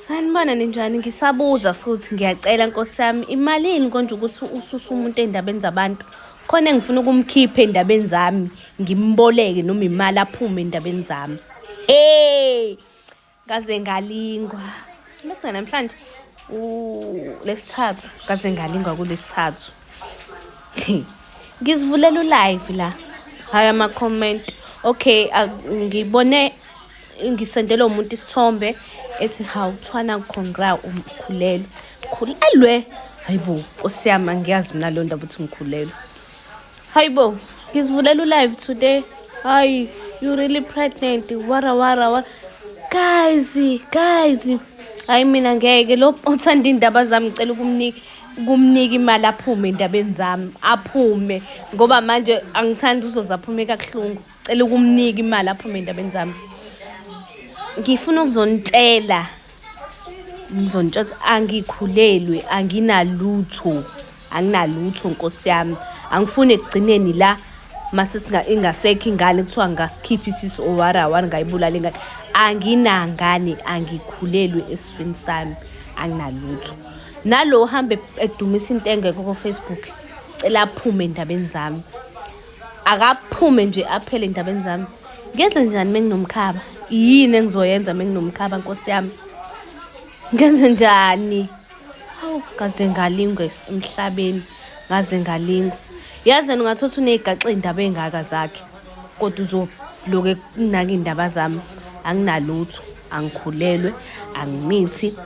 Sanibona, ninjani? Ngisabuza futhi ngiyacela nkosi yami, imalini konje ukuthi ususe umuntu ey'ndabeni zabantu? Khona engifuna ukumkhipha ey'ndabeni zami, ngimboleke noma imali aphume ey'ndabeni zami. Hey! Ngaze ngalingwa. Bese namhlanje lesithathu, ngaze ngalingwa kulesithathu. Ngizivulela u-live la. Hhayi ama-comment. Okay, ngibone ngisendele umuntu isithombe ethi hawu thwana congra umkhulelwe. Khulelwe? Hayibo, Nkosi yami angiyazi mina leyo ndaba ukuthi ngikhulelwe. Hayibo, ngizivulela u-live today. Hayi, you really pregnant. Wara wara wara. Guys, guys. Hayi mina ngeke lo othanda iy'ndaba zami ngicela ukumnika imali aphume endabeni zami, aphume ngoba manje angithandi uzoze aphume kakuhlungu. Cela ukumnika imali aphume endabeni zami. Ngifuna ukuzonitshela, ngizonitshela angikhulelwe, anginalutho, anginalutho nkosi yami. Angifuni ekugcineni la mase ingasekho ingane kuthiwa ngasikhipha isisu owara wara ngayibulala ingane. Anginangane, angikhulelwe esiswini sami, anginalutho. Nalo uhambe edumisa into engekho ko-Facebook, cela aphume endabeni zami. Akaphume nje aphele endabeni zami. Ngenze njani menginomkhaba? Yini engizoyenza menginomkhaba nkosi yami? Ngenze njani? Hawu, ngaze ngalingwa emhlabeni, ngaze ngalingwa. Yazi yena ungathola ukuthi uney'gaxa iy'ndaba ey'ngaka zakhe, kodwa uzoloku ekunaka iy'ndaba zami. Anginalutho, angikhulelwe, angimithi,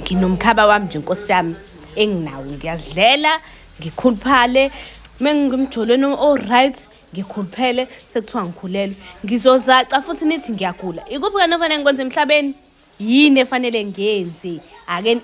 nginomkhaba wami nje nkosi yami enginawo. Ngiyazidlela, ngikhuluphale, mengimjolweni o-right ngikhuluphele, sekuthiwa ngikhulelwe. Ngizozaca futhi nithi ngiyagula. Ikuphi kanti okufanele ngikwenze emhlabeni? Yini efanele ngiyenze?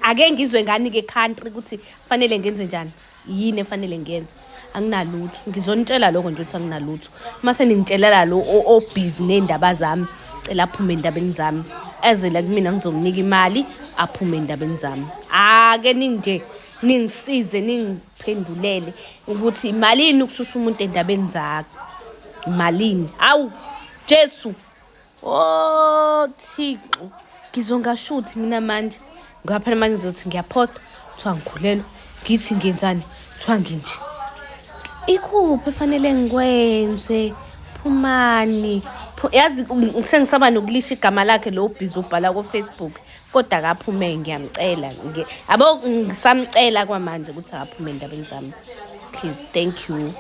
Ake ngizwe ngani-ke country ukuthi fanele ngenze njani? Yini efanele ngiyenze? Anginalutho. Ngizonitshela lokho nje ukuthi anginalutho. Mase ningitshelela lo obhizi ney'ndaba zami, cela aphume ey'ndabeni zami. Eze la kumina ngizomnika imali aphume ey'ndabeni zami. Ake ninje ningisize ningiphendulele ukuthi imalini ukususa umuntu endabeni zakho. Malini? Awu Jesu. Oh Thixo, ngizongashuthi mina manje. Ngoba phela manje ngizothi ngiyaphosta, kuthiwa ngikhulelwe. Ngithi ngenzani? Kuthiwa nginje. Ikuphi efanele ngikwenze? Phumani. Yazi sengisaba nokulisha igama lakhe lo ubhizi ubhala ko-Facebook kodwa akaphume ngiyamcela. Yabo ngisamcela kwamanje ukuthi akaphume endabeni zami. Please, thank you.